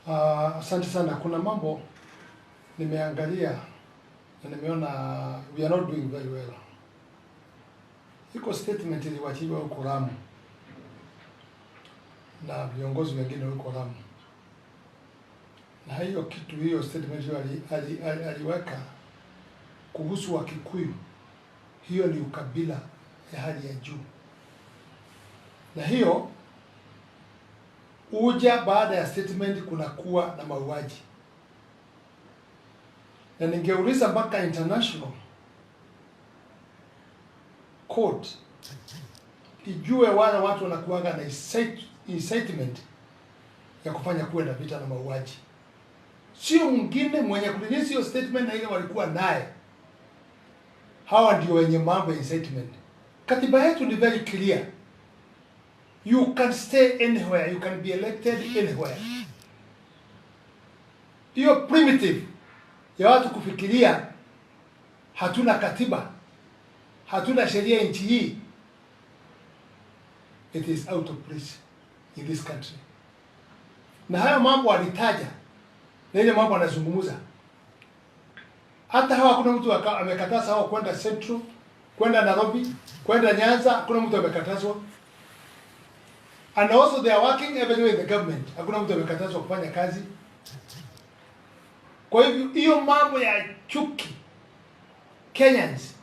Asante sana. Kuna mambo nimeangalia na nimeona we are not doing very well. Iko statement iliwachiliwa huko Lamu na viongozi wengine huko Lamu, na hiyo kitu, hiyo statement hiyo aliweka kuhusu Wakikuyu, hiyo ni ukabila ya hali ya juu, na hiyo uja baada ya statement kunakuwa na mauaji, na ningeuliza mpaka international court ijue wale watu wanakuwaga na incitement ya kufanya kuwe na vita na mauaji, sio mwingine mwenye kurelease hiyo statement na ile walikuwa naye. Hawa ndio wenye mambo ya incitement. Katiba yetu ni very clear. You can stay anywhere, you can be elected anywhere. Hiyo primitive ya watu kufikiria hatuna katiba, hatuna sheria nchi hii, it is out of place in this country. Na hayo mambo alitaja na ile mambo anazungumza, hata hawa, kuna mtu amekataza hao kwenda Central, kwenda Nairobi, kwenda Nyanza, hakuna mtu amekatazwa. And also they are working everywhere in the government, hakuna mtu amekatazwa kufanya kazi. Kwa hivyo hiyo mambo ya chuki Kenyans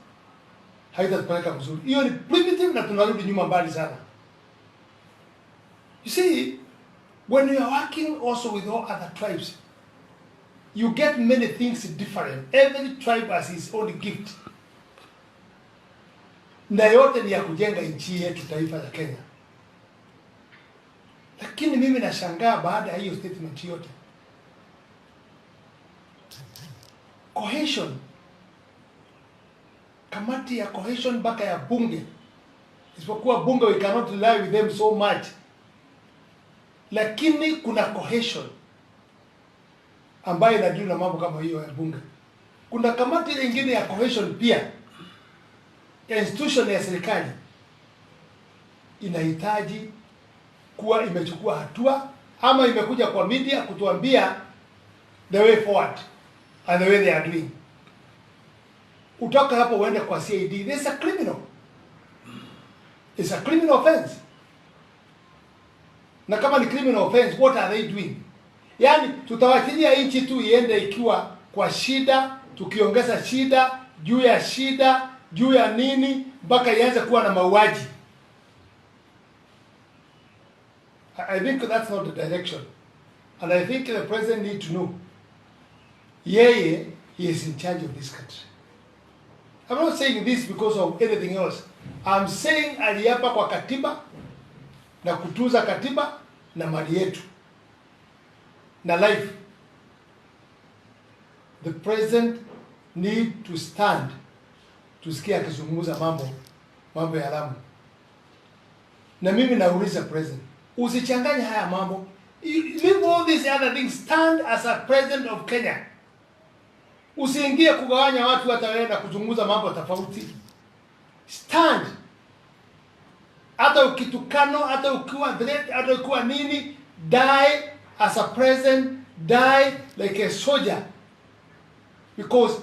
haitatupeleka mzuri. Hiyo ni primitive na tunarudi nyuma mbali sana. You see, when you are working also with all other tribes, you get many things different. Every tribe has his own gift, na yote ni ya kujenga nchi yetu, taifa la Kenya. Lakini mimi nashangaa baada ya hiyo statement yote, cohesion, kamati ya cohesion mpaka ya bunge, isipokuwa bunge we cannot rely with them so much, lakini kuna cohesion ambayo inadeal na mambo kama hiyo ya bunge. Kuna kamati ile ingine ya cohesion pia ya institution ya serikali inahitaji kuwa imechukua hatua ama imekuja kwa media kutuambia the way forward and the way they are doing. Utoka hapo uende kwa CID, there's a criminal. It's a criminal offense. Na kama ni criminal offense, what are they doing? Yaani tutawachilia nchi tu iende ikiwa kwa shida, tukiongeza shida juu ya shida juu ya nini mpaka ianze kuwa na mauaji. I think that's not the direction. And I think the president need to know. Yeye, he is in charge of this country. I'm not saying this because of anything else. I'm saying aliapa kwa katiba na kutunza katiba na mali yetu na life. The president need to stand tusikie akizungumza mambo ya Lamu. Na mimi nauliza president, usichanganye haya mambo. You leave all these other things, stand as a president of Kenya. Usiingie kugawanya watu hata wewe na kuzungumza mambo tofauti. Stand. Hata ukitukano, hata ukiwa threat, hata ukiwa nini, die as a president, die like a soldier. Because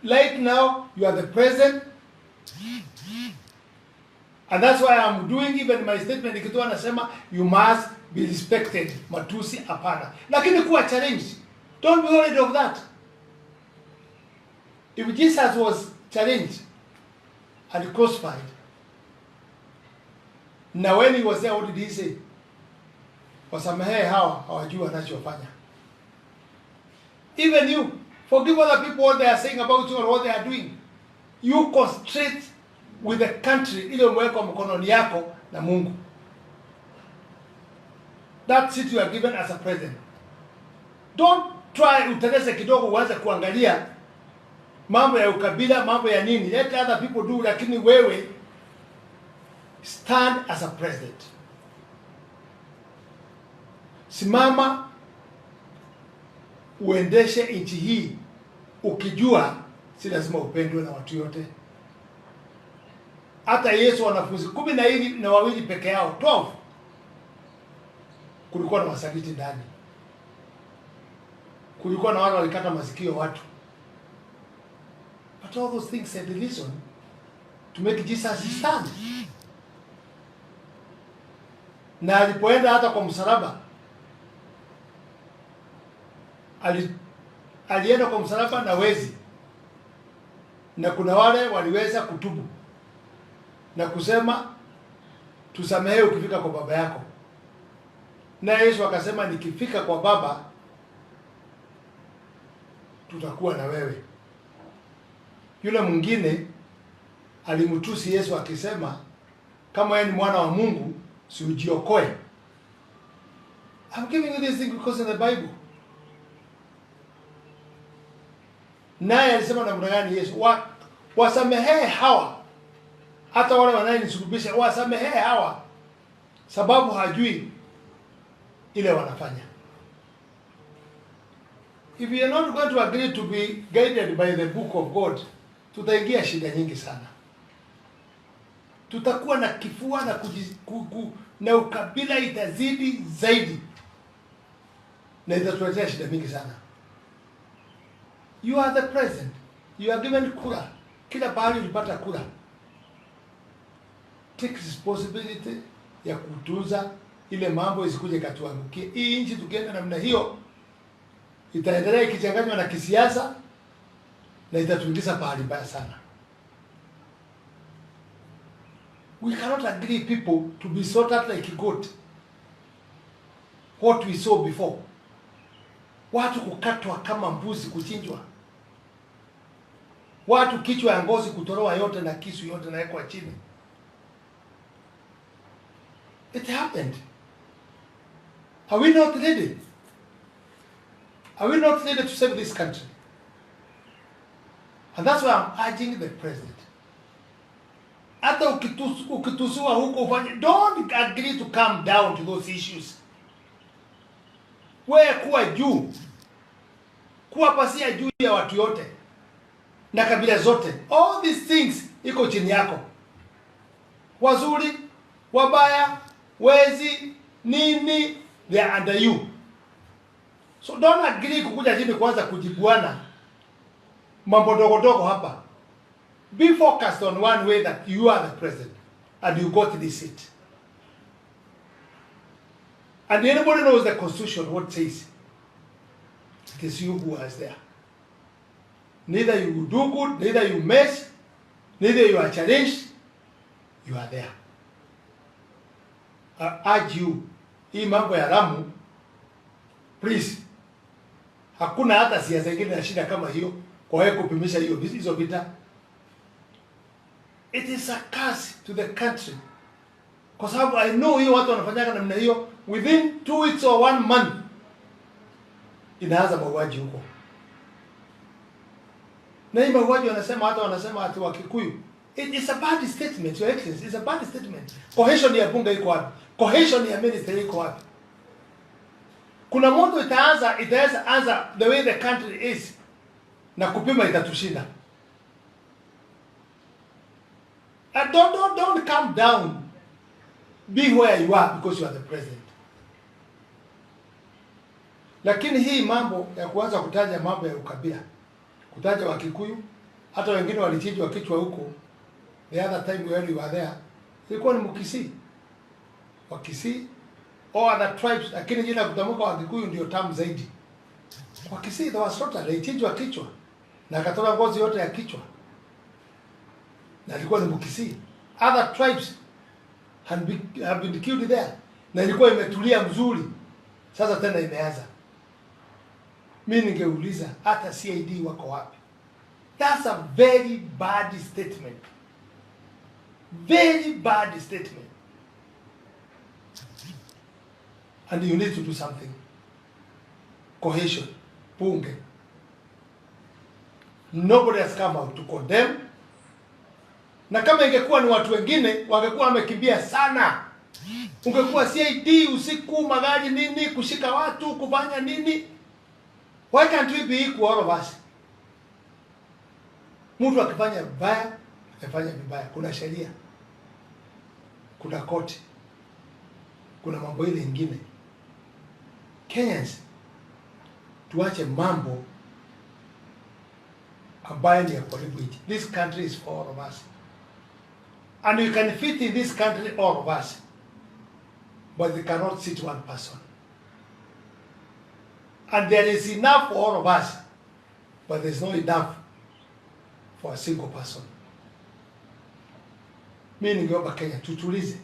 right now you are the president, and that's why I'm doing even my statement nikitoa nasema you must be respected. Matusi hapana. Lakini kuwa challenge. Don't be worried of that. If Jesus was challenged and crucified, na when he was there, what did he say? Wasamehe hawa, hawajui wanachofanya. Even you, forgive other people what they are saying about you or what they are doing. You concentrate with the country ile umewekwa mkononi yako na Mungu. That seat you are given as a president. Don't try uteleze kidogo uanze kuangalia mambo ya ukabila, mambo ya nini. Let other people do, lakini wewe stand as a president. Simama uendeshe nchi hii ukijua si lazima upendwe na watu yote. Hata Yesu wanafunzi 12 peke yao, 12, kulikuwa na wasaliti ndani. Kulikuwa na wale walikata masikio watu. But all those things had a reason to make Jesus stand. Na alipoenda hata kwa msalaba, alienda kwa msalaba na wezi, na kuna wale waliweza kutubu na kusema, "Tusamehe ukifika kwa baba yako." Na Yesu akasema, "Nikifika kwa Baba tutakuwa na wewe." Yule mwingine alimtusi Yesu akisema, "Kama wewe ni mwana wa Mungu, si ujiokoe." I'm giving you this thing because in the Bible. Naye alisema namna gani Yesu? Wasamehee hawa, hata wale wanayenisulubisha, wasamehee hawa, sababu hajui ile wanafanya. If you are not going to agree to be guided by the book of God, tutaingia shida nyingi sana. Tutakuwa na kifua na, kuji, ku, ku, na ukabila itazidi zaidi na itatuletea shida mingi sana. You are the president. You are given kura. Kila pahali ulipata kura. Take responsibility ya kutunza ile mambo isikuje ikatuangukie. Hii nchi tukienda namna hiyo itaendelea ikichanganywa na kisiasa na itatuingiza pahali mbaya sana. We cannot agree people to be slaughtered like goat. What we saw before. Watu kukatwa kama mbuzi kuchinjwa. Watu kichwa ya ngozi kutolewa yote na kisu yote nawekwa chini. It happened. Are we not ready? Are we not ready to save this country? And that's why I'm urging the president. Hata ukitusiwa huko ufanye, don't agree to come down to those issues. Wewe kuwa juu, kuwa pasia juu ya watu yote na kabila zote. All these things iko chini yako, wazuri, wabaya, wezi, nini, they are under you. So don't agree kukuja chini kuanza kujibuana mambo ndogo ndogo hapa. Be focused on one way, that you are the president and you got this seat. And anybody knows the constitution, what says? It is you who is there. Neither you do good, neither you mess, neither you are challenged, you are there. I urge you, hii mambo ya Lamu, please, hakuna hata siasa ingine na shida kama hiyo kwa wewe kupimisha hizo vita. It is a curse to the country. Kwa sababu I know hiyo watu wanafanyaga namna hiyo, within 2 weeks or one month inaanza mauaji huko. Na hii mauaji wanasema, hata wanasema ati Wakikuyu. It is a bad statement, Your Excellency. It's a bad statement. Cohesion ya bunge iko wapi? Cohesion ya ministry iko wapi? Kuna moto itaanza, itaweza anza the way the country is, na kupima itatushinda. And don't come down. Be where you are because you are the president. Lakini hii mambo ya kuanza kutaja mambo ya ukabila, kutaja Wakikuyu, hata wengine walichinjwa kichwa huko. The other time when we were there, ilikuwa ni Mkisii, Wakisii or other tribes, lakini jina kutamka Wakikuyu ndio tamu zaidi. Wakisii, they were slaughtered, alichinjwa kichwa na akatoa ngozi yote ya kichwa, na alikuwa ni Mkisii. Other tribes have been killed there, na ilikuwa imetulia mzuri. Sasa tena imeanza. Mi ningeuliza hata CID wako wapi? That's a very bad statement. Very bad statement. And you need to do something. Cohesion. Bunge. Nobody has come out to condemn. Na kama ingekuwa ni watu wengine wangekuwa wamekimbia sana. Ungekuwa CID usiku, magari nini, kushika watu, kufanya nini. Why can't we be equal, all of us? Mtu akifanya vibaya, amefanya vibaya. Kuna sheria, kuna koti, kuna mambo ile ingine. Kenyans, Tuache mambo ambayo ni ya kuharibu nchi. This country is for all of us. And you can fit in this country, all of us. But they cannot sit one person. And there is enough for all of us, but there's not enough for a single person. Mi ningeomba Kenya tutulize,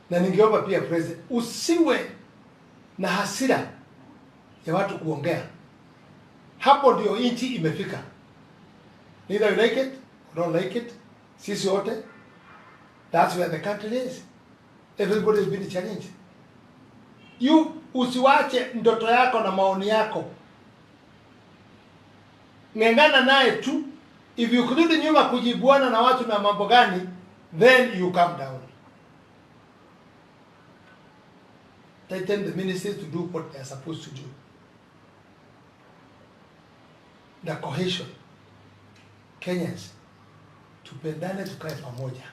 na ningeomba pia President usiwe na hasira ya watu kuongea. Hapo ndio nchi imefika. Neither you like it or don't like it, sisi wote, that's where the country is. Everybody is being challenged. You usiwache ndoto yako na maoni yako, ng'eng'ana naye tu. If you kurudi nyuma kujibuana na watu na mambo gani, then you come down. Tighten the ministries to do what they are supposed to do. The cohesion. Kenyans, tupendane, tukae pamoja,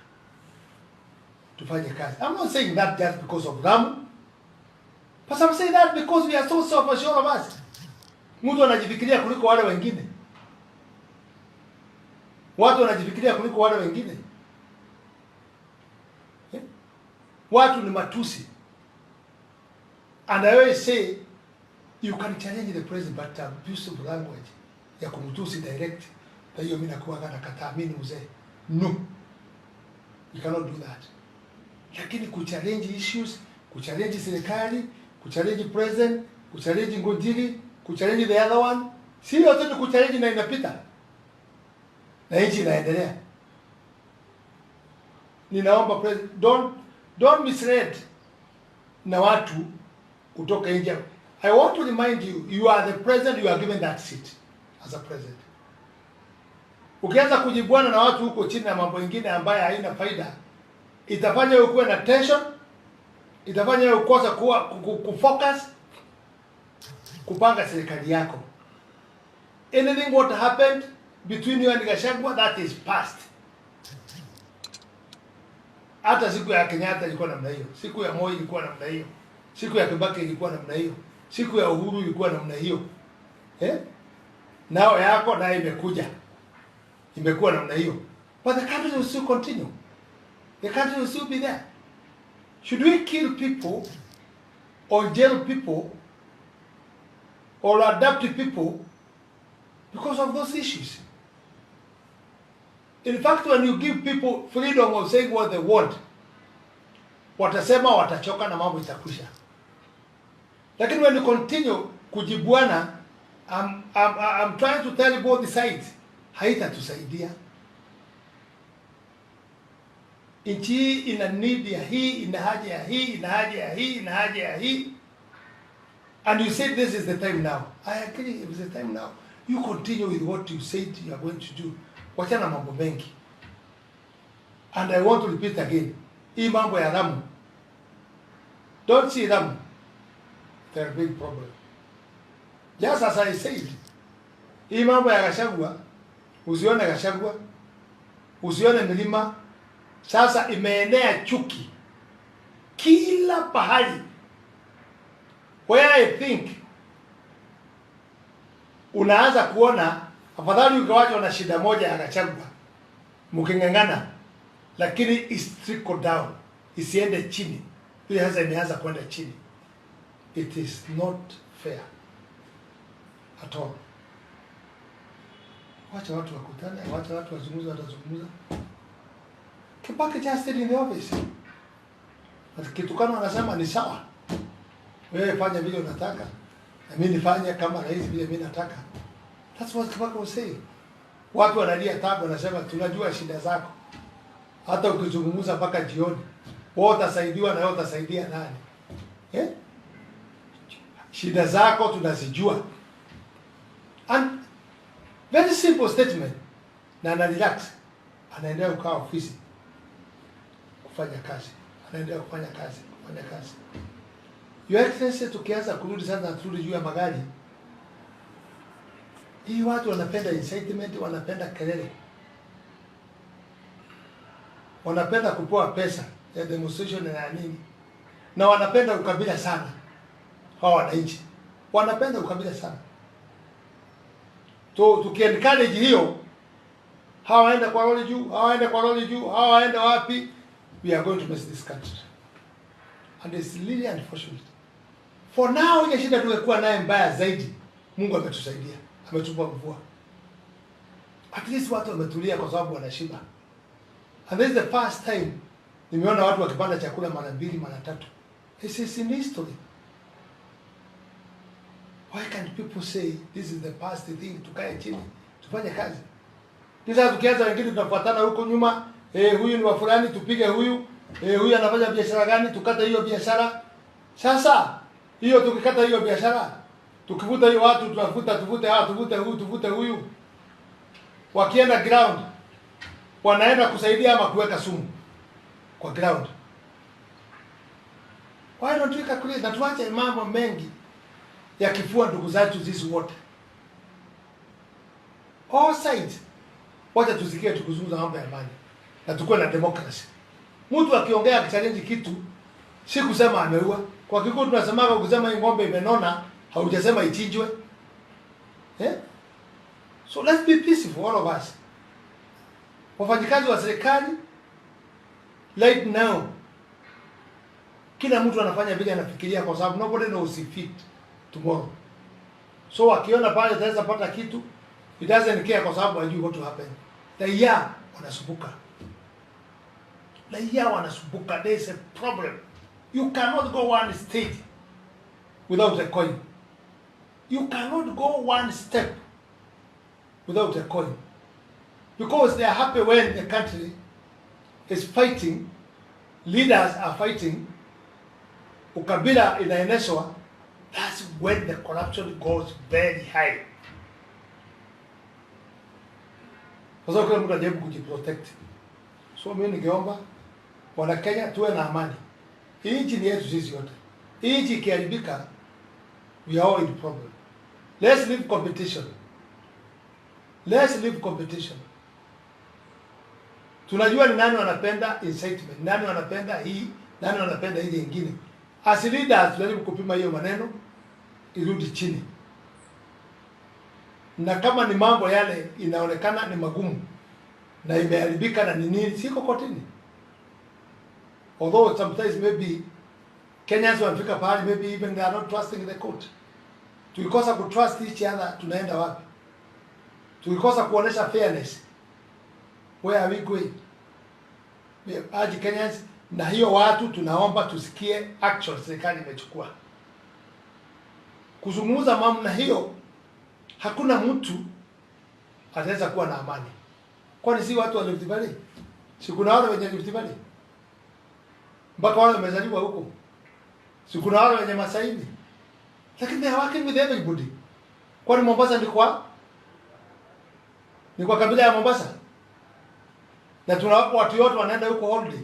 tufanye kazi. I'm not saying that just because of Lamu, but I'm saying that because we are so self-assured of us. Mtu anajifikiria kuliko wale wengine, watu wanajifikiria kuliko wale wengine eh? Watu ni matusi. And I always say you can challenge the president, but abusive language ya kumtusi direct, na hiyo mimi nakuwa nakataa. Mimi ni mzee, no, you cannot do that. Lakini kuchallenge issues, kuchallenge serikali, kuchallenge president, kuchallenge Ngunjiri, kuchallenge the other one, si yote ni kuchallenge na inapita na nchi inaendelea. Ninaomba president, don't misread na watu kutoka nje. I want to remind you, you are the president, you are given that seat as a president. Ukianza kujibuana na watu huko chini na mambo mengine ambayo haina faida, itafanya ukuwe na tension, itafanya ukose kuwa kufocus kupanga serikali yako. Anything what happened between you and Gachagua, that is past. Hata siku ya Kenyatta ilikuwa namna hiyo, siku ya Moi ilikuwa namna hiyo, siku ya Kibaki ilikuwa namna hiyo, siku ya Uhuru ilikuwa namna hiyo. Eh? Nao yako nayo imekuja, imekuwa namna hiyo, but the country will still continue, the country will still be there. Should we kill people or jail people or adopt people because of those issues? In fact, when you give people freedom of saying what they want, watasema watachoka na mambo itakwisha. Lakini when you continue kujibuana, I'm trying to tell you both the sides, haitatusaidia. Nchi hii ina need ya hii, ina haja ya hii, ina haja ya hii, ina haja ya hii. And you say this is the time now. I agree, it is the time now. You continue with what you said you are going to do. Wachana mambo mengi. And I want to repeat again. Hii mambo ya Lamu. Don't see Lamu. They're a big problem. Just as I said, hii mambo ya Gachagua, usione Gachagua, usione milima. Sasa imeenea chuki kila pahali. Where I think unaanza kuona afadhali ukawachwa na shida moja ya Gachagua mking'ang'ana, lakini is trickle down, isiende chini. Ile sasa imeanza kwenda chini. It is not fair at all. Wacha watu wakutane, wacha watu wazungumze, watazungumza. Kibaki just stayed in the office. Akitukana anasema ni sawa, wewe fanya vile unataka na mimi nifanye kama rais vile mimi nataka. That's what Kibaki was saying. Watu wanalia tabu, wanasema tunajua shida zako, hata ukizungumza mpaka jioni, wewe utasaidiwa na wewe utasaidia nani? Eh? Shida zako tunazijua. And very simple statement. Na ana relax, anaendelea kukaa ofisi kufanya kazi, anaendelea kufanya kazi, kufanya kazi. Your Excellency, tukianza kurudi sasa, turudi juu ya magari hii, watu wanapenda incitement, wanapenda kelele, wanapenda kupewa pesa ya demonstration na nini, na wanapenda ukabila sana hawa wananchi. Wanapenda ukabila sana. So tukiencourage hiyo, hawa waende kwa lori juu, hawa waende kwa lori juu, hawa waende wapi, we are going to mess this country. And it's really unfortunate. For now, ile shida tungekuwa naye mbaya zaidi, Mungu ametusaidia, ametupa mvua. At least watu wametulia kwa sababu wanashiba. And this is the first time nimeona watu wakipanda chakula mara mbili mara tatu. This is in history. Why can't people say this is the past thing, tukae chini tufanye kazi? Sasa tukianza wengine tunafuatana huko nyuma, huyu ni wa fulani, tupige huyu, huyu anafanya biashara gani, tukate hiyo biashara. Sasa hiyo tukikata hiyo biashara, tukivuta hiyo watu tunavuta, tuvute hawa, tuvute huyu, tuvute huyu. Wakienda ground wanaenda kusaidia ama kuweka sumu kwa ground. Why don't we calculate na tuache mambo mengi ya kifua ndugu zetu sisi wote. All sides. Wacha tusikie tukizungumza mambo ya amani na tukuwe na democracy. Mtu akiongea akichallenge kitu si kusema ameua. Kwa Kikuyu tunasemaga ukisema hii ng'ombe imenona haujasema ichinjwe. Eh? So let's be peaceful, all of us. Wafanyikazi wa serikali right now, kila mtu anafanya vile anafikiria, kwa sababu nobody knows if it tomorrow. So wakiona pale ataweza pata kitu, he doesn't care kwa sababu hajui what will happen. Raia wanasumbuka, raia wanasumbuka. There is a problem. You cannot go one stage without a coin. You cannot go one step without a coin. Because they are happy when the country is fighting, leaders are fighting, ukabila inaenezwa, that's when the corruption goes very high. Kwa sababu kila mtu anajaribu kujiprotect. So mimi ningeomba wana Kenya tuwe na amani. Hii nchi ni yetu sisi wote. Hii nchi ikiharibika, we are all in problem. Let's leave competition. Let's leave competition. Tunajua ni nani wanapenda incitement, nani wanapenda hii, nani wanapenda ile ingine. As leaders tunajaribu kupima hiyo maneno irudi chini, na kama ni mambo yale inaonekana ni magumu na imeharibika na ni nini, siko kotini. Although sometimes maybe Kenyans wanafika pahali maybe even they are not trusting the court. Tukikosa kutrust each other tunaenda wapi? Tukikosa kuonesha fairness, where are we going? We urge Kenyans, na hiyo watu tunaomba tusikie action serikali imechukua. Kuzungumza mambo hiyo, hakuna mtu ataweza kuwa na amani. Kwani si watu wa Rift Valley? Si kuna wale wenye Rift Valley? Mpaka wale wamezaliwa huko. Si kuna wale wenye Masaini? Lakini they are working with everybody. Kwani Mombasa ni kwa kabila ya Mombasa? Na tuna watu wote wanaenda huko holiday.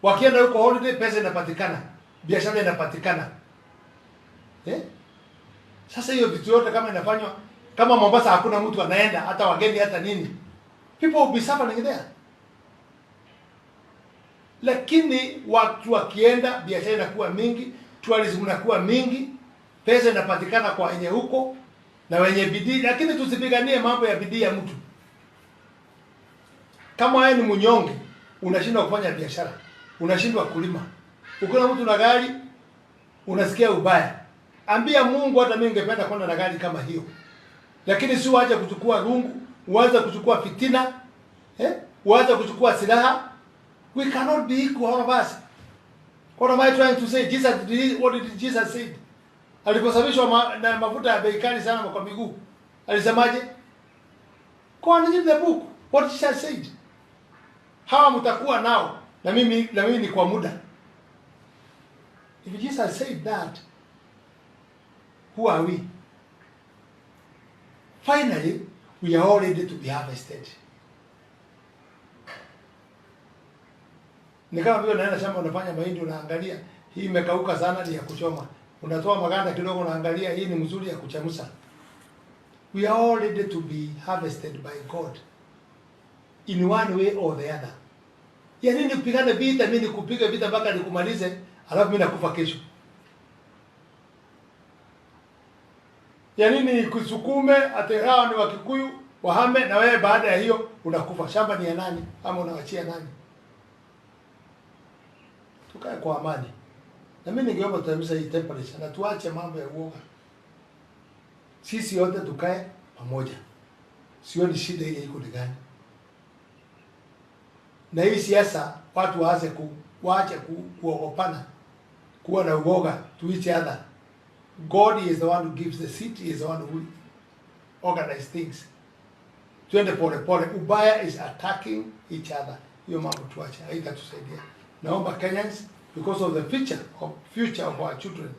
Wakienda huko holiday, pesa inapatikana, biashara inapatikana. Eh? Sasa hiyo vitu yote kama inafanywa kama Mombasa hakuna mtu anaenda, hata wageni hata nini, people will be suffering there. Lakini watu wakienda, biashara inakuwa mingi, tourism inakuwa mingi, pesa inapatikana kwa wenye huko na wenye bidii. Lakini tusipiganie mambo ya bidii ya mtu. Kama wewe ni mnyonge, unashindwa kufanya biashara, unashindwa kulima, ukiona mtu na gari unasikia ubaya. Ambia Mungu, hata mimi ningependa kwenda na gari kama hiyo, lakini si uache kuchukua rungu, uanze kuchukua fitina, eh? Uanze kuchukua silaha. We cannot be equal, all of us. What am I trying to say? Jesus, what did Jesus say? Aliposafishwa na mafuta ya bei kali sana kwa miguu, alisemaje? Go and read the book. What Jesus said. Hawa mtakuwa nao na mimi ni kwa muda. If Jesus said that, who are we? Finally, we are all ready to be harvested. Ni kama vile unaenda shamba unafanya mahindi, unaangalia hii imekauka sana, ni ya kuchoma. Unatoa maganda kidogo, unaangalia hii ni mzuri ya kuchemsha. We are all ready to be harvested by God in one way or the other. Ya nini kupigana vita, mimi nikupiga vita mpaka nikumalize, alafu mimi nakufa kesho. Ya nini kusukume ati hao ni Wakikuyu wahame, na wewe baada ya hiyo unakufa? Shamba ni ya nani ama unawachia nani? Tukae kwa amani. Na mimi ningeomba tuamshe hii temperature na tuache mambo ya uoga. Sisi wote tukae pamoja. Sioni shida ile iko ni gani. Na hii siasa watu waache kuogopana, kuwa na uoga to each other. God is the one who gives the seat, he is the one who organize things. Twende pole pole. Ubaya is attacking each other. Hiyo mambo tuache, haitatusaidia. Naomba Kenyans, because of the future of our children,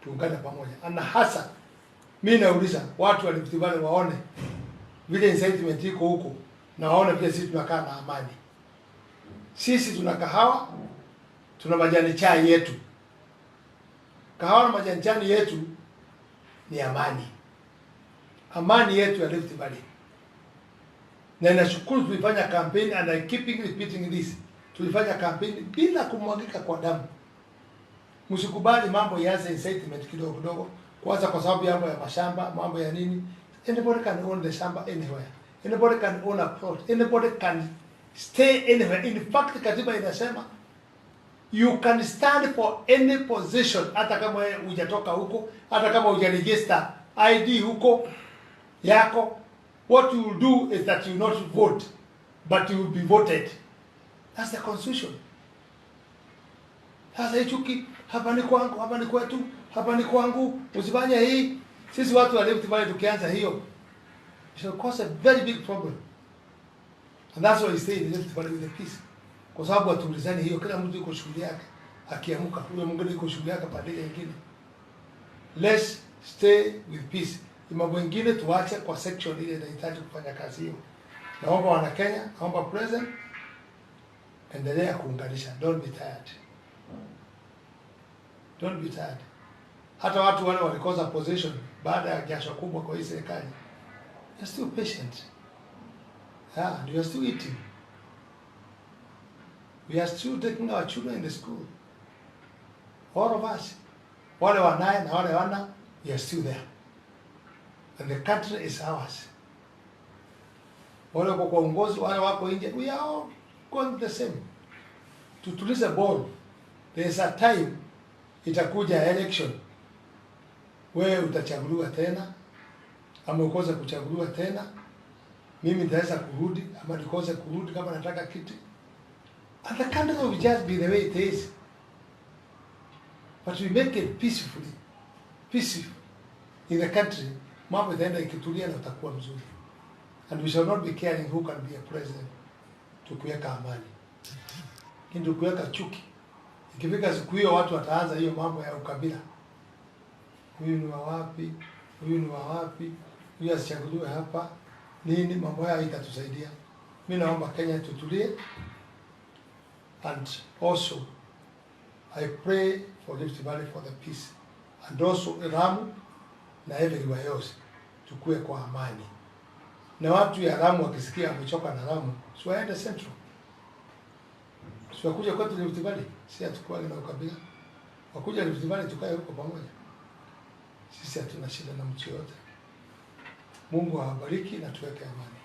tuungane pamoja. Na hasa mimi nauliza watu wa Rift Valley waone vile incitement iko huko na waone vile sisi tunakaa na amani. Sisi tuna kahawa, tuna majani chai yetu. Kahawa na majani chai yetu ni amani. Amani yetu ya Rift Valley. Na nashukuru tulifanya campaign, and I keeping repeating this. Tulifanya campaign bila kumwagika kwa damu. Msikubali mambo yaanze incitement kidogo kidogo. Kwanza kwa sababu mambo ya mashamba, mambo ya nini. Anybody can own the shamba anywhere. Anybody can own a plot. Anybody can stay anywhere. In fact, katiba inasema you can stand for any position, hata kama wewe hujatoka huko, hata kama hujaregister ID huko yako. What you will do is that you will not vote, but you will be voted. That's the constitution. Sasa hii chuki, hapa ni kwangu, hapa ni kwetu, hapa ni kwangu, usifanye hii. Sisi watu wa Rift Valley tukianza hiyo, it shall cause a very big problem. And that's why we stay in Rift Valley with the peace. Kwa sababu hatuulizani hiyo, kila mtu yuko shughuli yake. Akiamka, huyo mwingine yuko shughuli yake pande nyingine. Let's stay with peace. Mambo mengine tuache kwa section ile inahitaji kufanya kazi hiyo. Naomba wana Kenya, naomba President, endelea kuunganisha. Don't be tired. Don't be tired. Hata watu wale walikosa position baada ya jasho kubwa kwa hii serikali, they're still patient. Yeah, and we are still eating. We are still taking our children in the school. All of us. Wale wanaye na wale wana, we are still there. And the country is ours. Wale wako kwa uongozi, wale wako nje, we are all going the same. Tutulize ball. There is a time itakuja election. Wewe utachaguliwa tena ama ukose kuchaguliwa tena. Mimi nitaweza kurudi ama nikose kurudi kama nataka kiti. And the country will just be the way it is. But we make it peacefully, peaceful in the country. Mambo itaenda ikitulia na utakuwa mzuri. And we shall not be caring who can be a president. Tukiweka amani. Lakini tukiweka chuki, ikifika siku hiyo watu wataanza hiyo mambo ya ukabila. Huyu ni wa wapi? Huyu ni wa wapi? Huyu asichaguliwe hapa. Nini? Mambo haya itatusaidia. Mimi naomba Kenya tutulie. And also I pray for Rift Valley for the peace. And also Lamu na everywhere else tukue kwa amani. Na watu ya Lamu wakisikia wamechoka na Lamu, si waende Central. Si wakuja kwetu Rift Valley, si hatukuwa na ukabila. Wakuja Rift Valley tukae huko pamoja. Sisi hatuna shida na mtu yoyote. Mungu awabariki na tuweke amani.